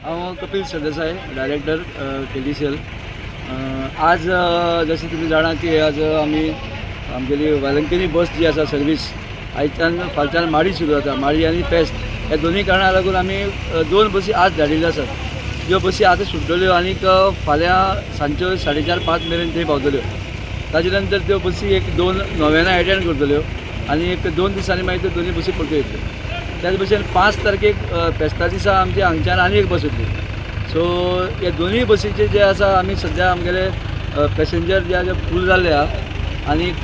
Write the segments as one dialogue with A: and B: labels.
A: हांव Kapil Sardesai, director KDCL. आज जशें तुमी जाणा की आज आमी आमगेली वेलंकनी बस जी आसा सर्वीस आयच्यान फालच्यान माडी सुरू जाता. माडी आनी फेस्त ह्या दोनूय कारणां लागून आमी 2 बसी आज धाडिल्ल्यो आसात. त्यो बसी आतां सुट्टल्यो आनीक फाल्यां सांजच्यो 4:30-5 मेरेन थंय पावतल्यो. ताजे नंतर त्यो बसी 1-2 नोव्हेंना एटेंड करतल्यो आनी 1-2 दिसांनी मागीर त्यो दोनूय बसी परत्यो येतल्यो. त्याच भशेन 5 तारखेक फेस्ता दिसा आमचे हांगच्यान आनी एक बस येतली. सो हे दोनूय बसीचे जे आसा आमी सद्या आमगेले पॅसेंजर जे आसा फूल जाल्ले आहा आनीक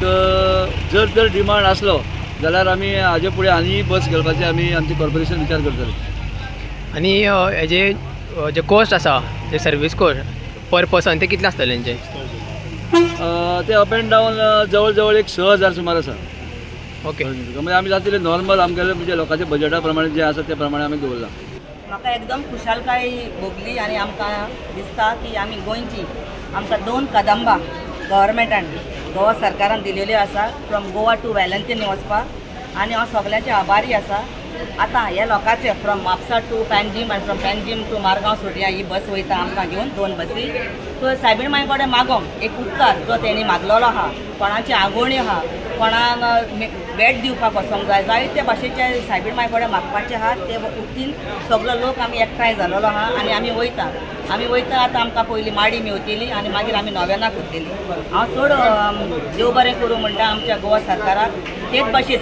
A: जर तर डिमांड आसलो जाल्यार आमी हाजे फुडें आनी बस घालपाचे आमी आमचे कॉर्पोरेशन विचार करतले.
B: आनी हेजे जे कॉस्ट आसा जे सर्वीस कॉस्ट पर पर्सन ते कितले आसतले तेंचे?
A: ते अप एंड डावन जवळ जवळ एक 6,000 सुमार आसा.
B: ओके,
A: म्हणजे आमी जातले नॉर्मल आमगेले म्हणजे लोकांच्या बजेटा प्रमाणे जे आसा ते प्रमाणे आमी दवरलां.
C: म्हाका एकदम खुशालकाय भोगली आनी आमकां दिसता की आमी गोंयची आमकां 2 कदंबा गव्हर्मेंटान गोवा सरकारान दिलेल्यो आसा फ्रॉम गोवा टू वेलंकनी वचपाक आनी हांव सगल्यांचे आभारी आसा. आतां ह्या लोकांचे फ्रॉम म्हापसा टू पॅनजीम आनी फ्रॉम पॅनजीम टू मारगांव सोडया ही बस वयता आमकां घेवन 2 बसी. सो सायबीण माई कडेन मागोंक एक उपकार जो तेणी मागलेलो आहा, कोणाची आगोवणी आहा, कोणाक भेट दिवपाक वचोंक जाय, जायते भाशेचे सायबीण माई कडेन मागपाचे आहा. ते उक्तीन सगलो लोक आमी एकठांय जालेलो आहा आनी आमी वयता. आमी वयता आतां आमकां पयलीं माडी मेवतली आनी मागीर आमी नोव्हेंनाक वतली. हांव चड देव बरें करूं म्हणटा आमच्या गोवा सरकाराक. तेच भाशेन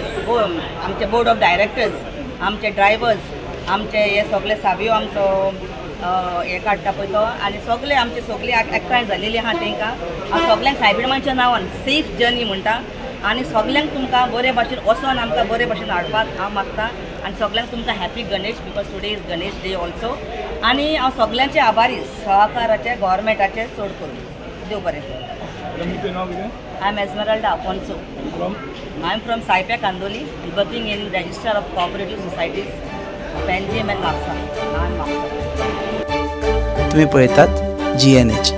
C: आमचे बोर्ड ऑफ डायरेक्टर्स, आमचे ड्रायवर्स, आमचे हे सगळे सावयो आमचो हे काडटा पळय तो आनी सगळे आमचे सगळी एकठांय जालेली आहा. तांकां हांव सगल्यांक सायबीण नांवान सेफ जर्नी म्हणटा आनी सगल्यांक तुमकां बरे भाशेन वचोन आमकां बरे भाशेन हाडपाक हांव मागता आनी सगल्यांक तुमकां happy Ganesh because today is Ganesh day also. आनी हांव सगल्यांचे आभारी सहकाराचे गव्हर्मेंटाचे चड करून. देव बरें. I am Esmeralda Afonso. I am from Saipe Candolim, working in Register of Cooperative Societies, Panjim and Mapusa.
D: तुम्ही पळयतात GNH.